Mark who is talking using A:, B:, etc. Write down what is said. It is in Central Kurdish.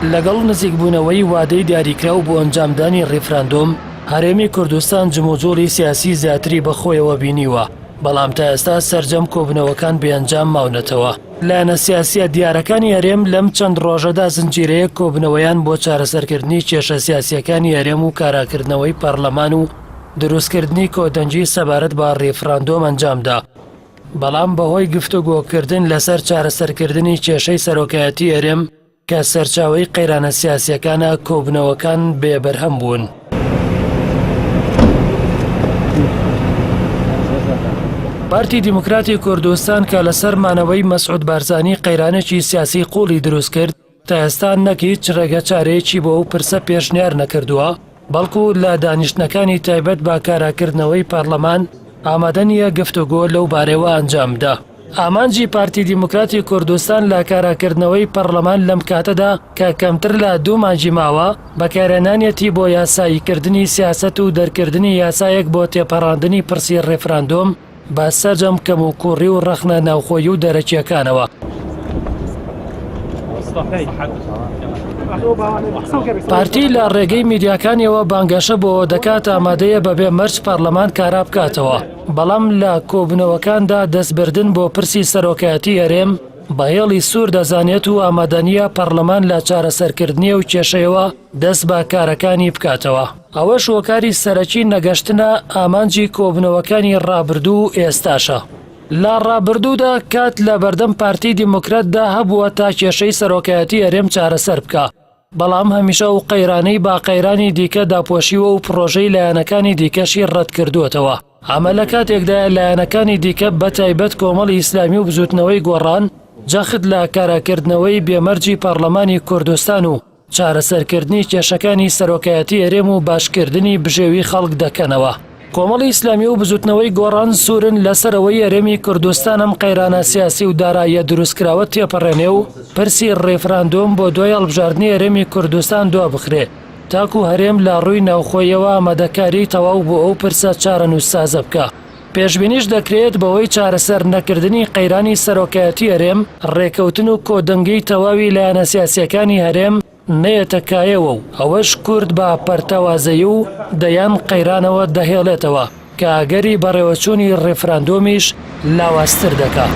A: لەگەڵ نزیکبوونەوەی وادەی دیاریکراو بۆ ئەنجامدانی ڕیفراندۆم، هەرێمی کوردستان جموجوڵی سیاسی زیاتری بەخۆیەوە بینیوە، بەڵام تا ئێستا سەرجەم کۆبوونەوەکان بێ ئەنجام ماونەتەوە. لایەنە سیاسییە دیارەکانی هەرێم لەم چەند ڕۆژەدا زنجیرەیەک کۆبوونەوەیان بۆ چارەسەرکردنی کێشە سیاسییەکانی هەرێم و کاراکردنەوەی پەرلەمان و دروستکردنی کۆدەنگی سەبارەت بە ڕیفراندۆم ئەنجامدا، بەڵام بەهۆی گفتوگۆکردن لەسەر چارەسەرکردنی کێشەی سەرۆکایەتی هەرێم کە سەرچاوەی قەیرانە سیاسییەکانە، کۆبوونەوەکان بێ بەرهەم بوون. پارتی دیموکراتی کوردستان کە لەسەر مانەوەی مەسعود بارزانی قەیرانێکی سیاسی قوڵی دروست کرد، تا ئێستا نەک هیچ ڕێگە چارەیەکی بۆ ئەو پرسە پێشنیار نەکردووە، بەڵکو لە دانیشتنەکانی تایبەت بە کاراکردنەوەی پەرلەمان ئامادە نییە گفتوگۆ لەو بارەیەوە ئەنجام بدا. ئامانجی پارتی دیموکراتی کوردستان لە کاراکردنەوەی پەرلەمان لەم کاتەدا کە کەمتر لە دوو مانگی ماوە، بەکارهێنانیەتی بۆ یاساییکردنی سیاسەت و دەرکردنی یاسایەک بۆ تێپەڕاندنی پرسی ڕیفراندۆم بە سەرجەم کەموکوڕی و ڕەخنە ناوخۆیی و دەرەکییەکانەوە. پارتی لە ڕێگەی میدیاکانیەوە بانگەشە بۆ دەکات ئامادەیە بەبێ مەرج پەرلەمان کارا بکاتەوە، بەڵام لە کۆبوونەوەکاندا دەستبردن بۆ پرسی سەرۆکایەتی هەرێم بە هێڵی سوور دەزانێت و ئامادەنییە پەرلەمان لە چارەسەرکردنی ئەو کێشەیەوە دەست بە کارەکانی بکاتەوە. ئەوەش هۆکاری سەرەکی نەگەشتنە ئامانجی کۆبوونەوەکانی ڕابردوو و ئێستاشە. لە ڕابردوودا کات لە بەردەم پارتی دیموکراتدا هەبووە تا کێشەی سەرۆکایەتی هەرێم چارەسەر بکا، بەڵام هەمیشە ئەو قەیرانەی بە قەیرانی دیکە داپۆشیوە و پڕۆژەی لایەنەکانی دیکەشی ڕەتکردووەتەوە. ئەمە لە کاتێکدایە لایەنەکانی دیکە بە تایبەت کۆمەڵی ئیسلامی و بزووتنەوەی گۆڕان جەخت لە کاراکردنەوەی بێ مەرجی پەڕلەمانی کوردستان و چارەسەرکردنی کێشەکانی سەرۆکایەتی هەرێم و باشکردنی بژێوی خەڵک دەکەنەوە. کۆمەڵی ئیسلامی و بزوتنەوەی گۆڕان سوورن لەسەر ئەوەی هەرێمی کوردستان ئەم قەیرانە سیاسی و داراییە دروستکراوە تێپەڕێنێ و پرسی ڕیفراندۆم بۆ دوای هەڵبژاردنی هەرێمی کوردستان دوابخرێ تاکو هەرێم لە ڕووی ناوخۆیەوە ئامادەکاریی تەواو بۆ ئەو پرسە چارەنووسسازە بکا. پێشبینیش دەکرێت بەهۆی چارەسەر نەکردنی قەیرانی سەرۆکایەتی هەرێم، ڕێکەوتن و کۆدەنگیی تەواوی لایەنە سیاسییەکانی هەرێم نەیەتە کایەوە و ئەوەش کورد بە پەرتەوازەیی و دەیان قەیرانەوە دەهێڵێتەوە کە ئەگەری بەڕێوەچوونی ڕیفراندۆمیش لاوازتر دەکا.